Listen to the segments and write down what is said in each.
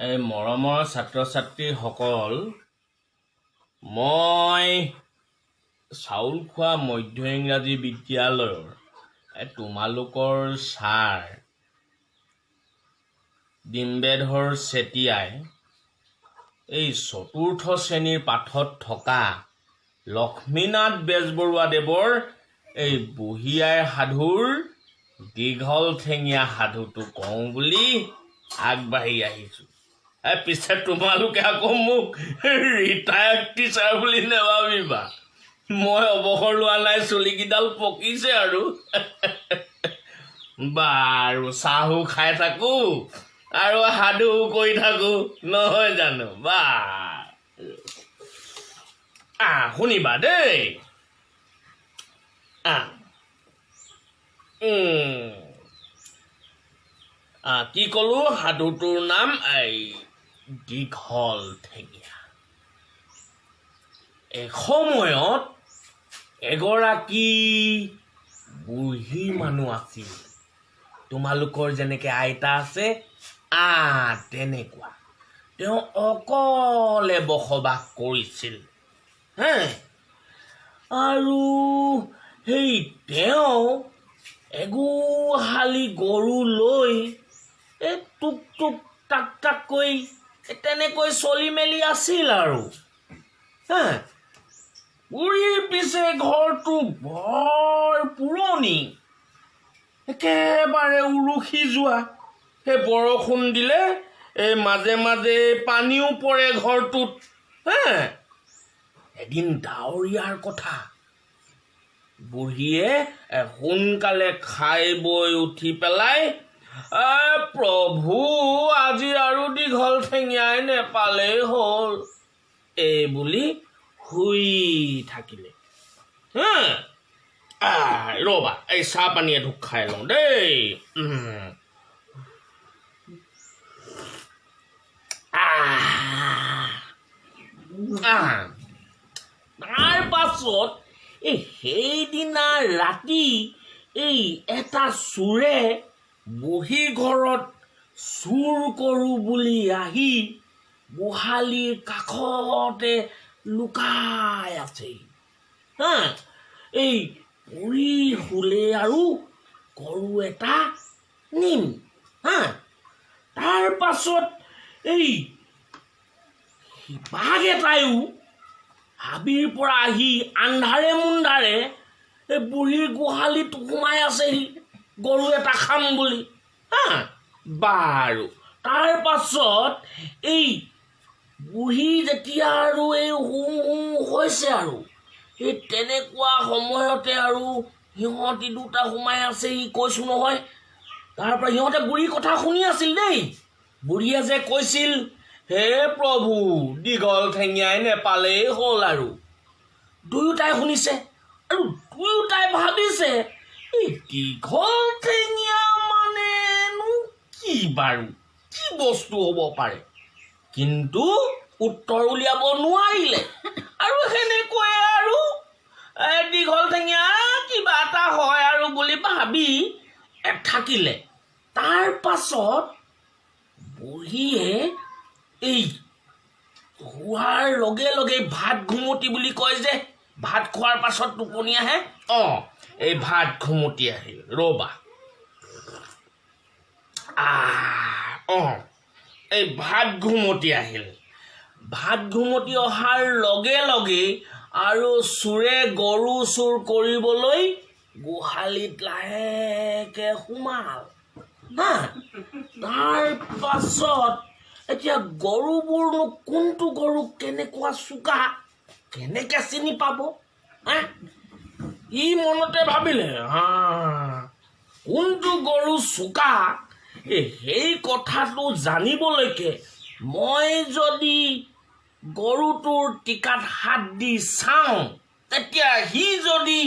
এই মৰমৰ ছাত্ৰ ছাত্ৰীসকল, মই চাউলখোৱা মধ্য ইংৰাজী বিদ্যালয়ৰ এই তোমালোকৰ ছাৰ ডিম্বেধৰ চেতিয়াই এই চতুৰ্থ শ্ৰেণীৰ পাঠত থকা লক্ষ্মীনাথ বেজবৰুৱাদেৱৰ এই বুঢ়ী আইৰ সাধুৰ দীঘল ঠেঙীয়া সাধুটো কওঁ বুলি আগবাঢ়ি আহিছোঁ। এই পিছে তোমালোকে আকৌ মোক ৰিটায়াৰ্ড টিচাৰ বুলি নাভাবিবা। মই অৱসৰ লোৱা নাই, চুলিকেইডাল পকিছে আৰু। বাৰু, চাহো খাই থাকো আৰু সাধুও কৰি থাকো, নহয় জানো? বাৰু, শুনিবা দেই। আহ উম। আহ কি ক'লো? সাধুটোৰ নাম এই দীঘল ঠেঙীয়া। এসময়ত এগৰাকী বুঢ়ী মানুহ আছিল। তোমালোকৰ যেনেকে আইতা আছে, তেনেকুৱা। তেওঁ অকলে বসবাস কৰিছিল হে। আৰু সেই তেওঁ এগোহালি গৰু লৈ এই টুক টুক টাক টাককৈ তেনেকৈ চলি মেলি আছিল আৰু হে। বুঢ়ীৰ পিছে ঘৰটো বৰ পুৰণি, একেবাৰে উৰুখি যোৱা। সেই বৰষুণ দিলে এই মাজে মাজে পানীও পৰে ঘৰটোত হে। এদিন ডাৱৰীয়াৰ কথা, বুঢ়ীয়ে সোনকালে খাই বৈ উঠি পেলাই, "প্ৰভু, আজি আৰু দীঘল ঠেঙীয়াই নেপালেই হ'ল", এই বুলি শুই থাকিলে হা। ৰ'বা, এই চাহ পানী এঢোক খাই লওঁ দেই। আহ, আহ। তাৰ পাছত এই সেইদিনা ৰাতি এই এটা চোৰে বুঢ়ীৰ ঘৰত চুৰ কৰোঁ বুলি আহি গোহালিৰ কাষতে লুকাই আছে হা। এই পৰি শুলে আৰু গৰু এটা নিম হা। তাৰ পাছত এই বাঘ এটাইও হাবিৰ পৰা আহি আন্ধাৰে মুন্ধাৰে এই বুঢ়ীৰ গোহালিত সোমাই আছেহি গৰু এটা খাম বুলি হা। বাৰু, তাৰ পাছত এই বুঢ়ী যেতিয়া আৰু এই শু শু হৈছে আৰু, সেই তেনেকুৱা সময়তে আৰু সিহঁতি দুটা সোমাই আছেহি, কৈছোঁ নহয়। তাৰ পৰা সিহঁতে বুঢ়ীৰ কথা শুনি আছিল দেই। বুঢ়ীয়ে যে কৈছিল, "হে প্ৰভু, দীঘল ঠেঙীয়াই নেপালেই হ'ল আৰু", দুয়োটাই শুনিছে আৰু দুয়োটাই ভাবিছে, এই দীঘল ঠেঙীয়া মানেনো কি বাৰু, কি বস্তু হ'ব পাৰে? কিন্তু উত্তৰ উলিয়াব নোৱাৰিলে। আৰু সেনেকৈয়ে আৰু দীঘল ঠেঙীয়া কিবা এটা হয় আৰু বুলি ভাবি থাকিলে। তাৰ পাছত বুঢ়ীয়ে এই শোৱাৰ লগে লগে ভাত ঘুমতি বুলি কয় যে, ভাত খোৱাৰ পাছত টোপনি আহে, এই ভাত ঘুমতি আহিল। ৰ'বা, এই ভাত ঘুমতি আহিল। ভাত ঘুমতি অহাৰ লগে লগেই আৰু চোৰে গৰু চুৰ কৰিবলৈ গোহালিত লাহেকে সোমাল হা। তাৰ পাছত এতিয়া গৰুবোৰনো কোনটো গৰু কেনেকুৱা চোকা, কেনেকে চিনি পাব হা? ই মনতে ভাবিলে, হা, কোনটো গৰু চোকা, এই সেই কথাটো জানিবলৈকে মই যদি গৰুটোৰ টিকাত হাত দি চাওঁ, তেতিয়া সি যদি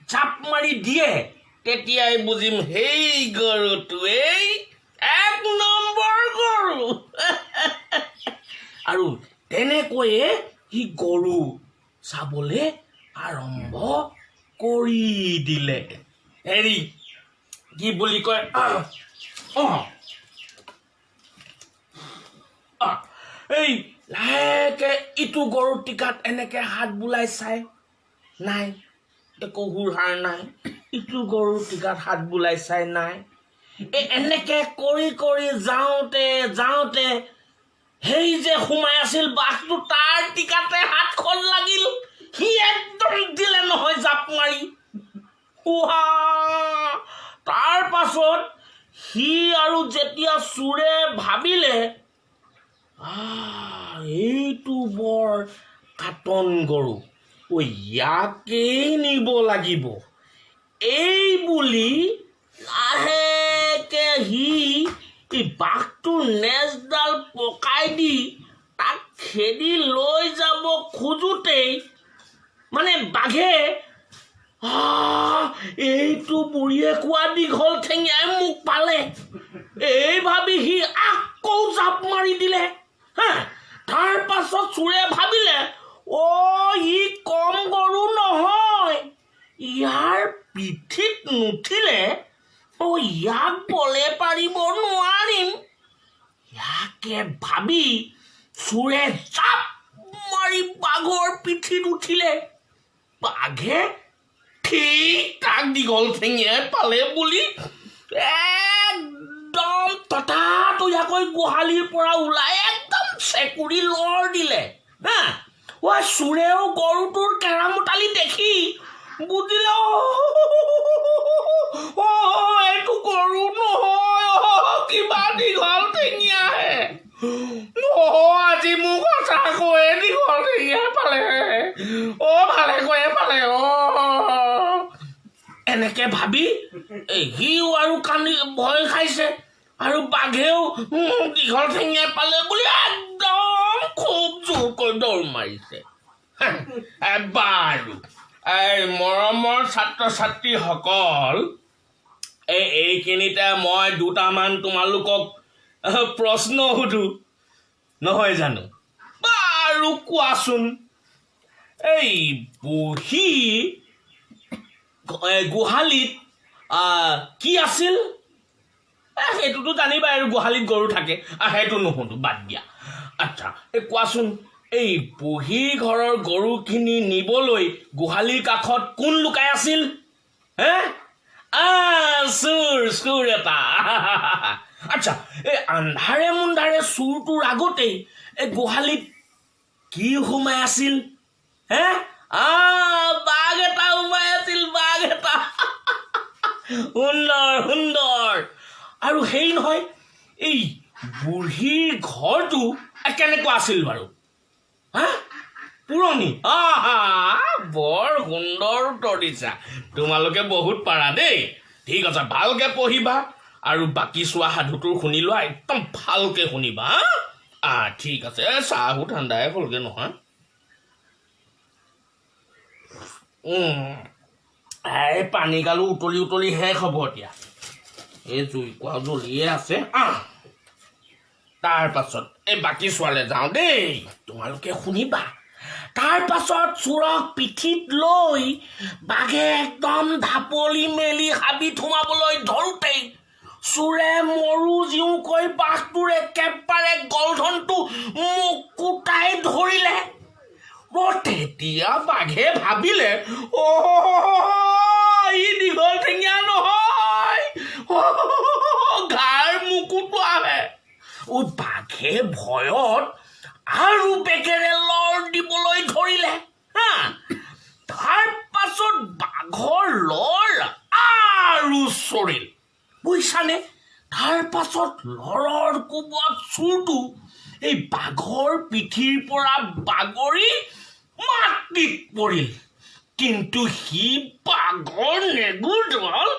জাপ মাৰি দিয়ে, তেতিয়াই বুজিম সেই গৰুটোৱেই এক নম্বৰ গৰু। আৰু তেনেকৈয়ে সি গৰু চাবলৈ আৰম্ভ কৰি দিলে। হেৰি, কি বুলি কয়, এই লাহেকে ইটো গৰুৰ টিকাত এনেকে হাত বুলাই চাই, নাই, একো হুৰহাৰ নাই। ইটো গৰুৰ টিকাত হাত বুলাই চাই, নাই। এই এনেকে কৰি কৰি যাওঁতে যাওঁতে সেই যে সোমাই আছিল বাঘটো, তাৰ টিকাতে হাতখন লাগিল। সি একদম দিলে নহয় জাপ মাৰি। উহা! তাৰ পাছত সি আৰু যেতিয়া চোৰে ভাবিলে, এইটো বৰ কাটন গৰু, ঐ, ইয়াকেই নিব লাগিব, এই বুলি লাহেকে সি এই বাঘটোৰ নেজডাল পকাই দি তাক খেদি লৈ যাব খোজোতেই মানে বাঘে, এইটো বুঢ়ীয়ে কোৱা দীঘল ঠেঙীয়াই মোক পালে, এই ভাবি সি আকৌ জাপ মাৰি দিলে। হা, তাৰ পাছত চোৰে ভাবিলে, অ', ই কম গৰু নহয়, ইয়াৰ পিঠিত নুঠিলে অ' ইয়াক বলে পাৰিব নোৱাৰিম। ইয়াকে ভাবি চোৰে জাপ মাৰি বাঘৰ পিঠিত উঠিলে। বাঘে ঠিক তাক দীঘল ঠেঙীয়াই পালে বুলি একদম ততাতৈয়াকৈ গোহালিৰ পৰা ওলাই একদম চেকুৰি লৰ দিলে। হা, অ, চোৰেও গৰুটোৰ কেৰামতালি দেখি বুজিলে, অ, এইটো গৰু নহয়, অ, কিবা দীঘল ঠেঙীয়াহে। অ, আজি মোক সঁচাকৈয়ে দীঘল ঠেঙীয়া পালে, অ, ভালেকৈয়ে পালে অ। এনেকে ভাবি এই সিও আৰু কান্দি ভয় খাইছে আৰু বাঘেও দীঘল ঠেঙীয়া পালে বুলি একদম খুব জোৰকৈ দৌৰ মাৰিছে। বাৰু, এই মৰমৰ ছাত্ৰ ছাত্ৰীসকল, এইখিনিতে মই দুটামান তোমালোকক প্ৰশ্ন সুধো, নহয় জানো? বাৰু কোৱাচোন, এই বুঢ়ী গোহালিত কি আছিল? সেইটোতো জানিবা আৰু, গোহালিত গৰু থাকে। সেইটো নুসুধো, বাদ দিয়া। আচ্ছা, এই কোৱাচোন, এই বুঢ়ীৰ ঘৰৰ গৰুখিনি নিবলৈ গোহালিৰ কাষত কোন লুকাই আছিল হে? চোৰ, চোৰ এটা। আচ্ছা, এই আন্ধাৰে মুন্ধাৰে চোৰটোৰ আগতেই এই গোহালিত কি সোমাই আছিল হে? বাঘ এটা সোমাই আছিল, বাঘ এটা। সুন্দৰ, সুন্দৰ। আৰু সেই নহয়, এই বুঢ়ীৰ ঘৰটো কেনেকুৱা আছিল বাৰু? হা, পুৰণি। আহা, বৰ সুন্দৰ উত্তৰ দিছা তোমালোকে, বহুত পাৰা দেই। ঠিক আছে, ভালকে পঢ়িবা আৰু বাকী চোৱা সাধুটোৰ শুনি লোৱা, একদম ভালকে শুনিবা, হা? ঠিক আছে। এই চাহো ঠাণ্ডাই হ'লগে নহয়। এই পানীগালো উতলি উতলি শেষ হ'ব এতিয়া। এই জুইকুৰাও জ্বলিয়ে আছে। তাৰ পাছত এই বাকী চোৱালে যাওঁ দেই, তোমালোকে শুনিবা। তাৰ পাছত চোৰক পিঠিত লৈ বাঘে একদম ঢাপলি মেলি হাবিত সোমাবলৈ ধৰোঁতেই চোৰে মৰো জীওকৈ বাঘটোৰ একেবাৰে গলধনটো মুকুতাই ধৰিলে। অ, তেতিয়া বাঘে ভাবিলে, অ, ই দীঘল ঠেঙীয়া নহয়, ঘাৰ মুকুটোৱাহে। অ, বাঘে ভয়ত আৰু বেগেৰে লৰ দিবলৈ ধৰিলে। হা, তাৰ পাছত বাঘৰ লৰ আৰু চৰিল, বুজিছানে? তাৰ পাছত লৰৰ কোবত চোৰটো এই বাঘৰ পিঠিৰ পৰা বাগৰি মাটিত পৰিল। কিন্তু সি বাঘৰ নেগুৰডাল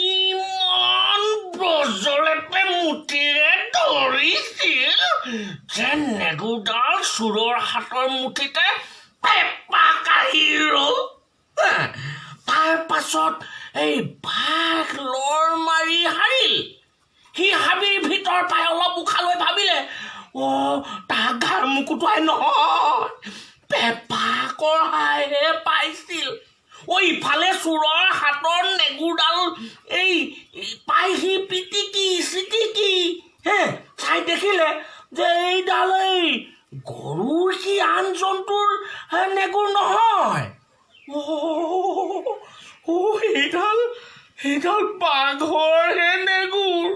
ইমান বজলেপে মুঠিৰে ধৰিছিল যে নেগুৰডাল চোৰৰ হাতৰ মুঠিতে পেপা কাঢ়ি ৰ'ল। হা, তাৰ পাছত এই বাঘ লৰ মাৰি সাৰিল। সি হাবিৰ ভিতৰ পাই অলপ উশাহ লৈ ভাবিলে, অ', তাক ঘাৰ মুকুটুৱাই নহয়, পেপা কঢ়াইহে পাইছিল। অ, ইফালে চোৰৰ হাতৰ নেগুৰডাল এই পাই সি পিটিকি চিটিকি হে চাই দেখিলে যে এইডাল এই নেগুৰ নহয়, অ' সেইডাল বাঘৰহে নেগুৰ।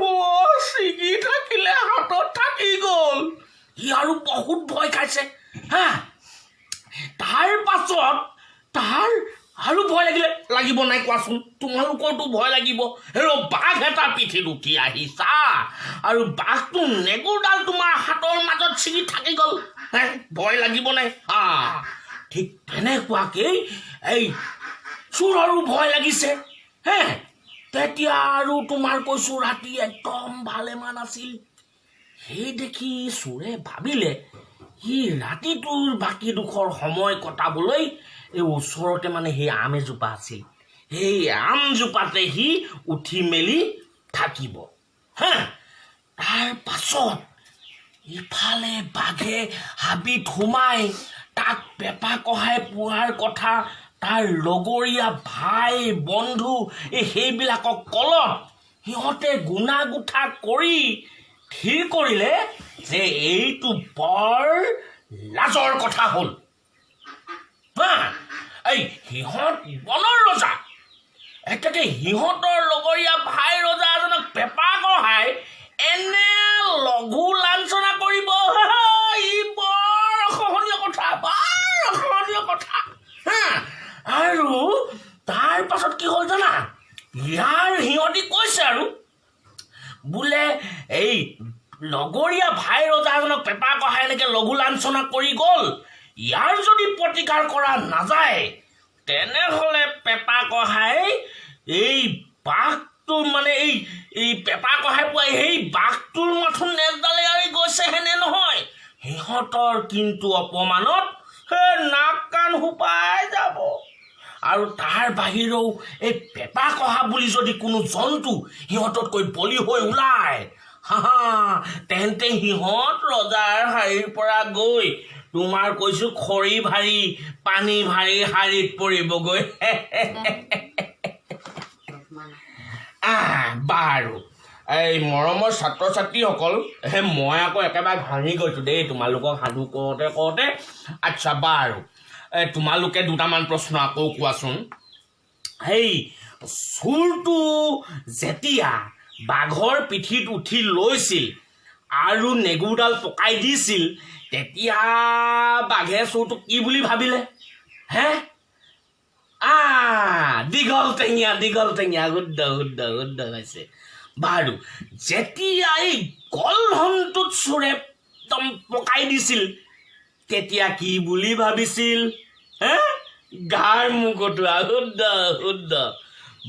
অ' ছিগি থাকিলে হাতত থাকি গ'ল। সি আৰু বহুত ভয় খাইছে। হা, তাৰ পাছত তাৰ আৰু ভয় লাগিলে। লাগিব নাই কোৱাচোন? তোমালোকৰতো ভয় লাগিব। হেৰ, বাঘ এটা পিঠিত উঠি আহিছা আৰু বাঘটো নেগুৰডাল তোমাৰ হাতৰ মাজত ছিগি থাকি গ'ল, হে ভয় লাগিব নাই? হা, ঠিক তেনেকুৱাকেই এই চোৰৰো ভয় লাগিছে। হে, তেতিয়া আৰু তোমাৰ কৈছো, ৰাতি একদম ভালেমান আছিল। সেই দেখি চোৰে ভাবিলে, সি ৰাতিটোৰ বাকীডোখৰ সময় কটাবলৈ এই ওচৰতে মানে সেই আম এজোপা আছিল, সেই আমজোপাতে সি উঠি মেলি থাকিব। হা, তাৰ পাছত ইফালে বাঘে হাবিত সোমাই তাক পেপা কহাই পোৱাৰ কথা তাৰ লগৰীয়া ভাই বন্ধু এই সেইবিলাকক কলত সিহঁতে গুণা গুঠা কৰি থিৰ কৰিলে যে এইটো বৰ লাজৰ কথা হ'ল। হা, এই সিহঁত বনৰ ৰজা, এতেকে সিহঁতৰ লগৰীয়া ভাই ৰজা এজনক পেপা কঢ়াই এনে লঘু লাঞ্ছনা কৰিব, ই বৰ অসহনীয় কথা, বৰ অসহনীয় কথা। হা, আৰু তাৰ পাছত কি হ'ল জানা? ইয়াৰ সিহঁতি কৈছে আৰু বোলে এই লগৰীয়া ভাই ৰজা এজনক পেপা কঢ়াই এনেকে লঘু লাঞ্ছনা কৰি গ'ল, ইয়াৰ যদি প্ৰতিকাৰ কৰা নাযায়, তেনেহ'লে পেপা কঢ়াই এই বাঘটোৰ মানে এই পেপা কঢ়াই পোৱা সেই বাঘটোৰ মাথোন নেজডালে এৰি গৈছে হেনে নহয়, সিহঁতৰ কিন্তু অপমানত সেই নাক কাণ সোপাই যাব। আৰু তাৰ বাহিৰেও এই পেপা কহা বুলি যদি কোনো জন্তু সিহঁততকৈ বলি হৈ ওলায়, হা, তেন্তে সিহঁত ৰজাৰ শাৰীৰ পৰা গৈ তোমাৰ কৈছো খৰি ভাৰী পানী ভাৰী শাৰীত পৰিবগৈ। বাৰু, এই মৰমৰ ছাত্ৰ ছাত্ৰীসকল, হে মই আকৌ একেবাৰে ভাঙি গৈছোঁ দেই তোমালোকক সাধু কওঁতে কওঁতে। আচ্ছা বাৰু, এই তোমালোকে দুটামান প্ৰশ্ন আকৌ কোৱাচোন। সেই চোৰটো যেতিয়া বাঘৰ পিঠিত উঠি লৈছিল আৰু নেগুৰডাল পকাই দিছিল, তেতিয়া বাঘে চোৰটোক কি বুলি ভাবিলে হে? দীঘল টেঙীয়া, দীঘল টেঙীয়া, শুদ্ধ শুদ্ধ শুদ্ধ হৈছে। বাৰু, যেতিয়া এই গলধনটোত চোৰে একদম পকাই দিছিল, তেতিয়া কি বুলি ভাবিছিল হে? গাৰ মুখটোৱা, শুদ্ধ শুদ্ধ।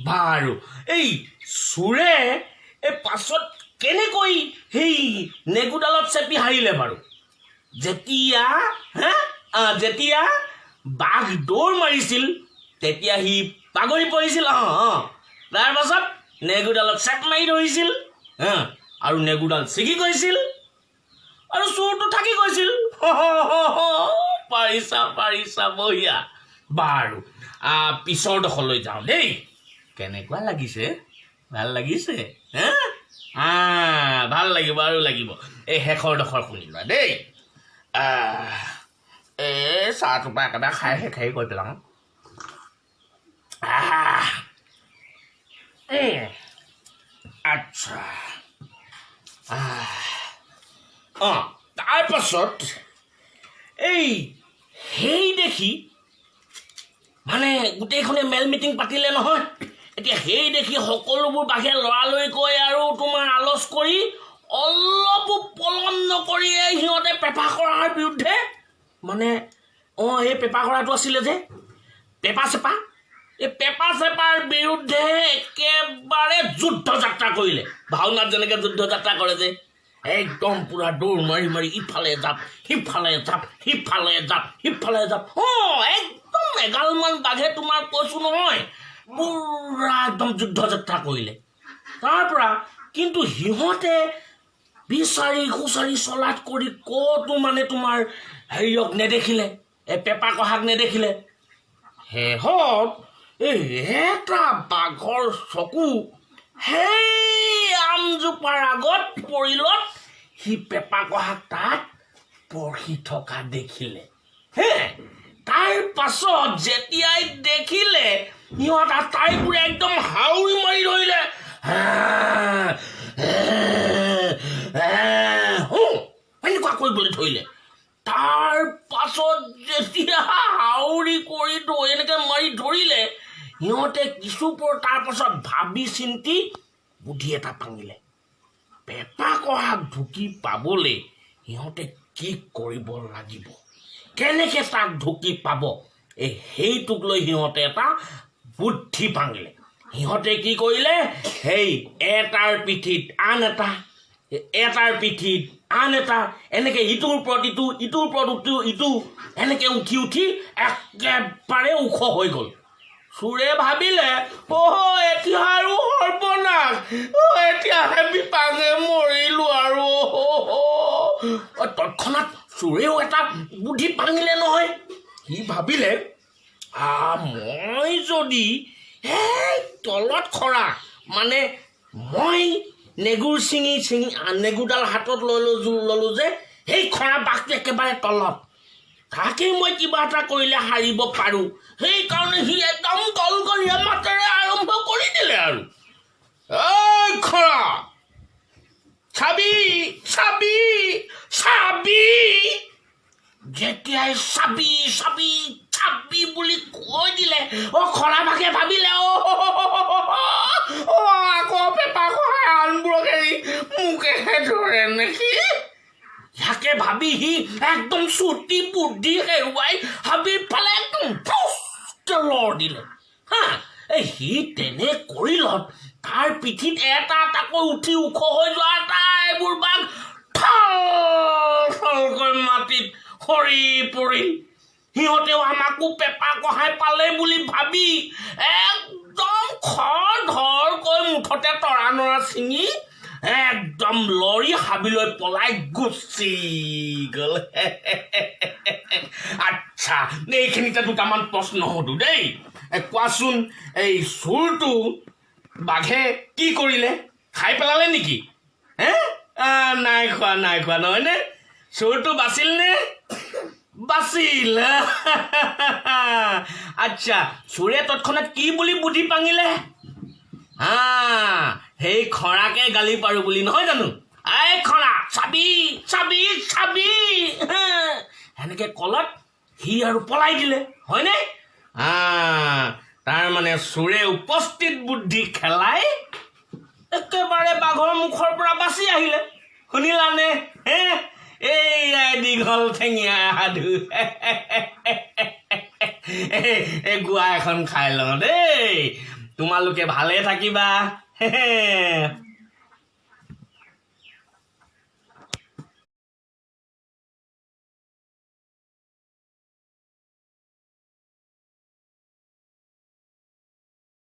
বাৰু, এই চোৰে এই পাছত কেনেকৈ সেই নেগুডালত চেপি হাৰিলে বাৰু? যেতিয়া হে যেতিয়া বাঘ দৌৰ মাৰিছিল, তেতিয়া সি বাগৰি পৰিছিল। অঁ অঁ তাৰ পাছত নেগুডালত চেপ মাৰি ধৰিছিল, হা, আৰু নেগুডাল ছিগি গৈছিল আৰু চোৰটো থাকি গৈছিল। পাৰিছা পাৰিছা, বঢ়িয়া। বাৰু, পিছৰ দখলৈ যাওঁ দেই। কেনেকুৱা লাগিছে? ভাল লাগিছে হে? ভাল লাগিব আৰু লাগিব। এই শেষৰ ডোখৰ শুনি লোৱা দেই। এই চাহটোৰ পৰা একেবাৰে খাই শেষেই কৰি পেলাওঁ। আহ, আচ্ছা, অঁ, তাৰপাছত এই সেই দেখি মানে গোটেইখনে মেল মিটিং পাতিলে নহয়। এতিয়া সেই দেখি সকলোবোৰ বাঘে লৰালৰিকৈ আৰু তোমাৰ আলচ কৰি অলপো পলম নকৰিয়ে সিহঁতে পেপা কৰাৰ বিৰুদ্ধে মানে এই পেপা কৰাটো আছিলে যে পেপা চেপা, এই পেপা চেপাৰ বিৰুদ্ধে একেবাৰে যুদ্ধ যাত্ৰা কৰিলে। ভাওনাত যেনেকৈ যুদ্ধ যাত্ৰা কৰে যে, একদম পুৰা দৌৰ মাৰি মাৰি ইফালে জাপ, সিফালে জাপ, সিফালে জাপ, সিফালে জাপ। একদম এগালমান বাঘে তোমাৰ কৈছো নহয় পুৰা একদম যুদ্ধ যাত্ৰা কৰিলে। তাৰ পৰা কিন্তু সিহঁতে বিচাৰি খুচাৰি চলাথ কৰি ক'তো মানে তোমাৰ হেৰিয়ক নেদেখিলে, এই পেপা কহাক নেদেখিলে। শেষত এই এটা বাঘৰ চকু সেই আমজোপাৰ আগত পৰিলত সি পেপা কহাক তাত পঢ়ি থকা দেখিলে। হে, তাৰ পাছত যেতিয়াই দেখিলে, সিহঁত আটাইবোৰে একদম হাউৰি মাৰি ধৰিলে, এনেকুৱা কৰিবলৈ ধৰিলে। তাৰ পাছত যেতিয়া হাউৰি কৰি এনেকে মাৰি ধৰিলে, সিহঁতে কিছুপৰ তাৰ পাছত ভাবি চিন্তি বুদ্ধি এটা পাঙিলে। পেপা কহাক ঢুকি পাবলৈ সিহঁতে কি কৰিব লাগিব, কেনেকে তাক ঢুকি পাব, এই সেইটোক লৈ সিহঁতে এটা বুদ্ধি পাঙিলে। সিহঁতে কি কৰিলে? সেই এটাৰ পিঠিত আন এটা, এটাৰ পিঠিত আন এটা, এনেকে ইটোৰ ওপৰত ইটো, ইটোৰ ওপৰত ইটো, ইটো, এনেকে উঠি উঠি একেবাৰে ওখ হৈ গ'ল। চোৰে ভাবিলে, অ' এতিয়া আৰু সৰ্বনাশ, অ' এতিয়াহে বিপাঙে মৰিলো আৰু। অ' তৎক্ষণাত চোৰেও এটা বুদ্ধি পাঙিলে নহয়। সি ভাবিলে, মই যদি এই তলত খৰা, মানে মই নেগুৰ ছিঙি ছিঙি নেগুৰডাল হাতত লৈ ল'লো যে সেই খৰা বাঘটো একেবাৰে তলত, তাকেই মই কিবা এটা কৰিলে সাৰিব পাৰোঁ। সেইকাৰণে সি একদম গলগলীয়া মাতেৰে আৰম্ভ কৰি দিলে আৰু, ঐ খৰা, চাবি, চাবি, চাবি। যেতিয়াই চাবি, চাবি, চাবি বুলি কৈ দিলে, অ' খৰা বাঘে ভাবিলে, অ' অ' আকৌ পেপা কহাই আনবোৰক এৰি মোকেহে ধৰে নেকি? ইয়াকে ভাবি সি একদম চুটি বুদ্ধি হেৰুৱাই হাবিৰ ফালে একদম ফুচকে লৰ দিলে। হা, এই সি তেনে কৰিলত তাৰ পিঠিত এটা এটাকৈ উঠি ওখ হৈ যোৱা আটাইবোৰ বাঘ থল থলকৈ মাটিত সৰি পৰিল। সিহঁতেও আমাকো পেপা কহাই পালে বুলি ভাবি একদম খৰ ধৰকৈ মুঠতে তৰা নৰা ছিঙি একদম লৰি হাবিলৈ পলাই গুচি গ'ল। আচ্ছা, এইখিনিতে দুটামান প্ৰশ্ন সুধো দেই। কোৱাচোন, এই চোৰটো বাঘে কি কৰিলে? খাই পেলালে নেকি? হে, নাই খোৱা, নাই খোৱা, নহয়নে? চোৰটো বাচিল নে? বাচিল। আচ্ছা, চোৰে তৎক্ষণাত কি বুলি বুদ্ধি পাঙিলে? হা, সেই খৰাকে গালি পাৰো বুলি, নহয় জানো? এই খৰা, চাবি, চাবি, চাবি, সেনেকে কলত সি আৰু পলাই দিলে, হয়নে? হা, তাৰমানে চোৰে উপস্থিত বুদ্ধি খেলাই একেবাৰে বাঘৰ মুখৰ পৰা বাচি আহিলে। শুনিলানে? হে, এইয়াই দীঘল ঠেঙীয়া সাধু। এই গোৱা এখন খাই লওঁ দেই। তোমালোকে ভালে থাকিবা।